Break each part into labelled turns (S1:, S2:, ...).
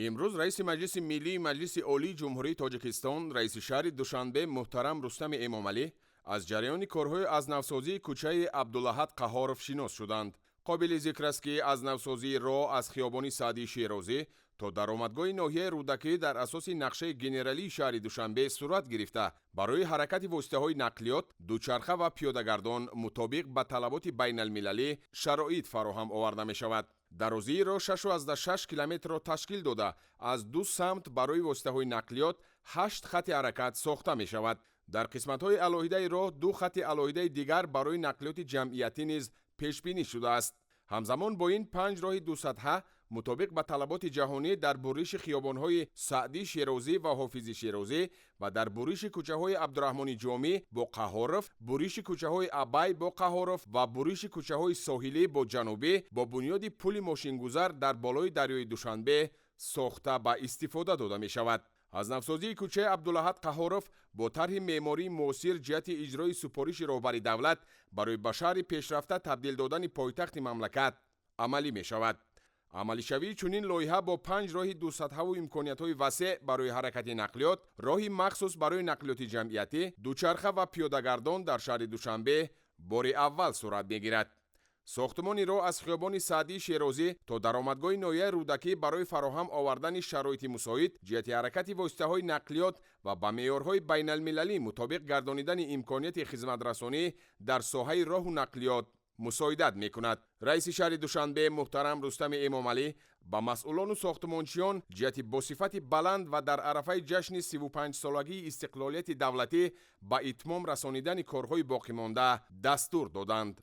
S1: Имрӯз раиси Маҷлиси Миллии Маҷлиси Олии Ҷумҳурии Тоҷикистон, раиси шаҳри Душанбе муҳтарам Рустами Эмомалӣ аз ҷараёни корҳои аз навсозии кӯчаи Абдулаҳад Қаҳоров шинос шуданд. Қобили зикр аст, ки аз навсозии роҳ аз хиёбони Саъдии Шерозӣ то даромадгоҳи ноҳияи Рӯдакӣ дар асоси нақшаи генералии шаҳри Душанбе сурат гирифта, барои ҳаракати воситаҳои нақлиёт, дучарха ва пиёдагардон мутобиқ ба талаботи байналмилалӣ шароит фароҳам оварда мешавад. Дарозии роҳ 6,6 километрро ташкил дода, аз ду самт барои воситаҳои нақлиёт ҳашт хати ҳаракат сохта мешавад. Дар қисматҳои алоҳидаи роҳ ду хати алоҳидаи дигар барои нақлиёти ҷамъиятӣ низ пешбинӣ шудааст. Ҳамзамон бо ин, панҷ роҳи дусатҳа мутобиқ ба талаботи ҷаҳонӣ дар буриши хиёбонҳои Саъдӣ Шерозӣ ва Ҳофизи Шерозӣ ва дар буриши кӯчаҳои Абдураҳмони Ҷомӣ бо Қаҳоров, буриши кӯчаҳои Абай бо Қаҳоров ва буриши кӯчаҳои Соҳилӣ бо Ҷанубӣ бо бунёди пули мошингузар дар болои дарёи Душанбе сохта ба истифода дода мешавад. Аз навсозии кӯчаи Абдулаҳад Қаҳоров бо тарҳи меъмории муосир ҷиҳати иҷрои супориши роҳбари давлат барои ба шаҳри пешрафта табдил додани пойтахти мамлакат амалӣ мешавад. Амалишавии чунин лоиҳа бо панҷ роҳи дусатҳаву имкониятҳои васеъ барои ҳаракати нақлиёт, роҳи махсус барои нақлиёти ҷамъиятӣ, дучарха ва пиёдагардон дар шаҳри Душанбе бори аввал сурат мегирад. Сохтмони роҳ аз хиёбони Саъдии Шерозӣ то даромадгоҳи ноҳияи Рӯдакӣ барои фароҳам овардани шароити мусоид ҷиҳати ҳаракати воситаҳои нақлиёт ва ба меъёрҳои байналмилалӣ мутобиқ гардонидани имконияти хизматрасонӣ дар соҳаи роҳу нақлиёт мусоидат мекунад. Раиси шаҳри Душанбе муҳтарам Рустами Эмомалӣ ба масъулону сохтмончиён ҷиҳати бо сифати баланд ва дар арафаи ҷашни 35-солагии истиқлолияти давлатӣ ба итмом расонидани корҳои боқимонда дастур доданд.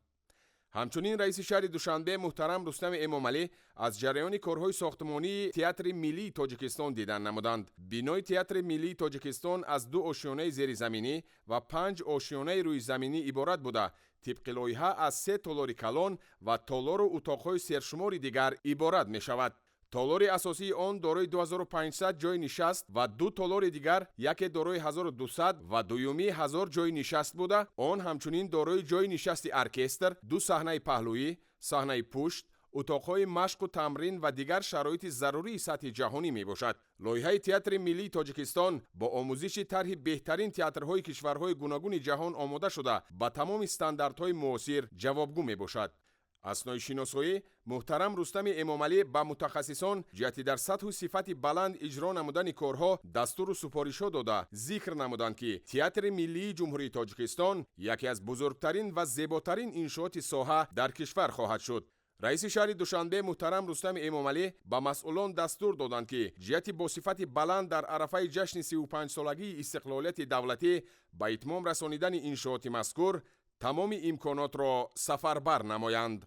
S1: Ҳамчунин раиси шаҳри Душанбе муҳтарам Рустами Эмомалӣ аз ҷараёни корҳои сохтмонии Театри миллии Тоҷикистон дидан намуданд. Бинои Театри миллии Тоҷикистон аз ду ошёнаи зеризаминӣ ва панҷ ошёнаи рӯизаминӣ иборат буда, тибқи лоиҳа аз се толори калон ва толору утоқҳои сершумори дигар иборат мешавад. Толори асосии он дорои 2500 ҷойи нишаст ва ду толори дигар, яке дорои 1200 ва дуюмӣ 1000 ҷойи нишаст буда, он ҳамчунин дорои ҷойи нишасти оркестр, ду саҳнаи паҳлӯӣ, саҳнаи пушт, утоқҳои машқу тамрин ва дигар шароити зарурии сатҳи ҷаҳонӣ мебошад. Лоиҳаи Театри миллии Тоҷикистон бо омӯзиши тарҳи беҳтарин театрҳои кишварҳои гуногуни ҷаҳон омода шуда, ба тамоми стандартҳои муосир ҷавобгӯ мебошад. Аснои шиносоӣ муҳтарам Рустами Эмомалӣ ба мутахассисон ҷиҳати дар сатҳу сифати баланд иҷро намудани корҳо дастуру супоришҳо дода, зикр намуданд, ки Театри миллии Ҷумҳурии Тоҷикистон яке аз бузургтарин ва зеботарин иншооти соҳа дар кишвар хоҳад шуд. Раиси шаҳри Душанбе муҳтарам Рустами Эмомалӣ ба масъулон дастур доданд, ки ҷиҳати бо сифати баланд дар арафаи ҷашни 35-солагии истиқлолияти давлатӣ ба итмом расонидани иншооти мазкур тамоми имконотро сафарбар намоянд.